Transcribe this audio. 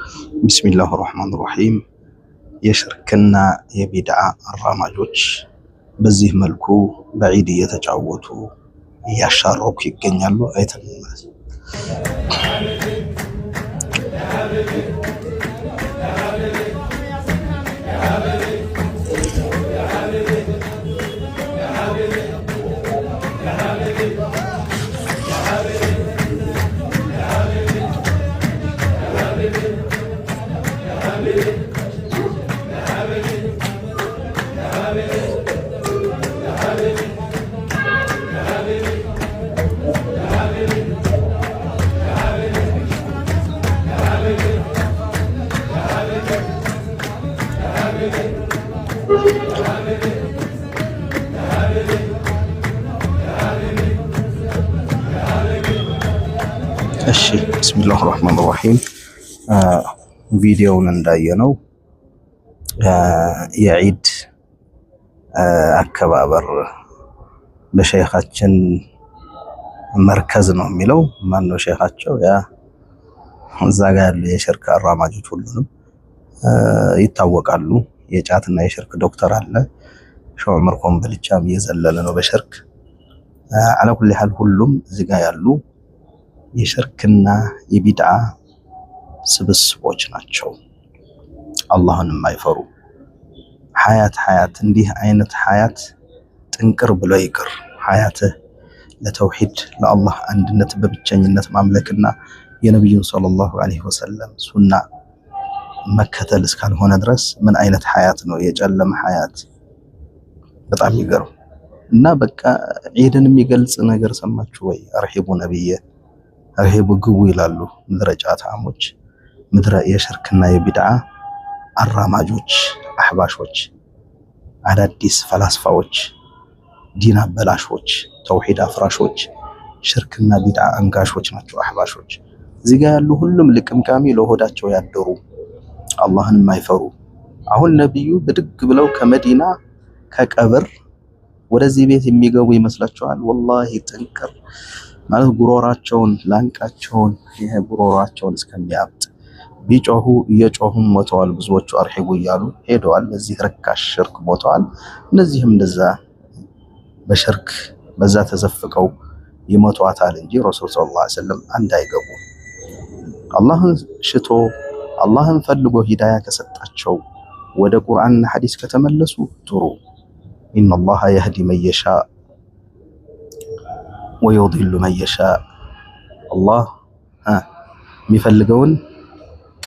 بسم الله الرحمن الرحيم። የሽርክና የቢድዓ አራማጆች በዚህ መልኩ በዒድ እየተጫወቱ እያሻረኩ ይገኛሉ። አይተን እንመለስ። እሺ بسم الله الرحمن الرحيم። ቪዲዮውን እንዳየነው የዒድ አከባበር በሸይኻችን መርከዝ ነው የሚለው። ማን ነው ሸይኻቸው? ያ እዛ ጋ ያሉ የሽርክ አራማጆች ሁሉንም ይታወቃሉ። የጫትና የሽርክ ዶክተር አለ። ሸህ ዑመር ኮምበልቻም እየዘለለ ነው በሽርክ። على كل حال ሁሉም እዚህ ጋ ያሉ የሽርክና የቢድዓ ስብስቦች ናቸው። አላህን የማይፈሩ ሀያት ሀያት እንዲህ አይነት ሀያት ጥንቅር ብሎ ይቅር። ሀያትህ ለተውሂድ ለአላህ አንድነት በብቸኝነት ማምለክና የነቢዩን صلى الله عليه وسلم ሱና መከተል እስካልሆነ ድረስ ምን አይነት ሀያት ነው? የጨለመ ሀያት በጣም ይገርም። እና በቃ ዒድን የሚገልጽ ነገር ሰማችሁ ወይ? አርሂቡ ነብየ አርሂቡ ግቡ ይላሉ። ምድረ ጫታሞች፣ ምድረ የሽርክና የቢድዓ አራማጆች፣ አሕባሾች፣ አዳዲስ ፈላስፋዎች፣ ዲን አበላሾች፣ ተውሂድ አፍራሾች፣ ሽርክና ቢድዓ አንጋሾች ናቸው አሕባሾች። እዚህ ጋር ያሉ ሁሉም ልቅምቃሚ ለሆዳቸው ያደሩ አላህን የማይፈሩ። አሁን ነቢዩ ብድግ ብለው ከመዲና ከቀብር ወደዚህ ቤት የሚገቡ ይመስላችኋል? ወላሂ ጥንቅር ማለት ጉሮራቸውን ላንቃቸውን ይሄ ጉሮራቸውን እስከሚያብጥ ቢጮሁ እየጮሁም ሞተዋል። ብዙዎቹ አርሂቡ እያሉ ሄደዋል። በዚህ ርካሽ ሽርክ ሞተዋል። እነዚህም እንደዛ በሽርክ በዛ ተዘፍቀው ይሞቷታል እንጂ ረሱል صلى الله عليه وسلم አንድ አይገቡ። አላህን ሽቶ አላህን ፈልጎ ሂዳያ ከሰጣቸው ወደ ቁርአንና ሐዲስ ከተመለሱ ጥሩ። إن الله يهدي من يشاء ويضل من يشاء። አላህ የሚፈልገውን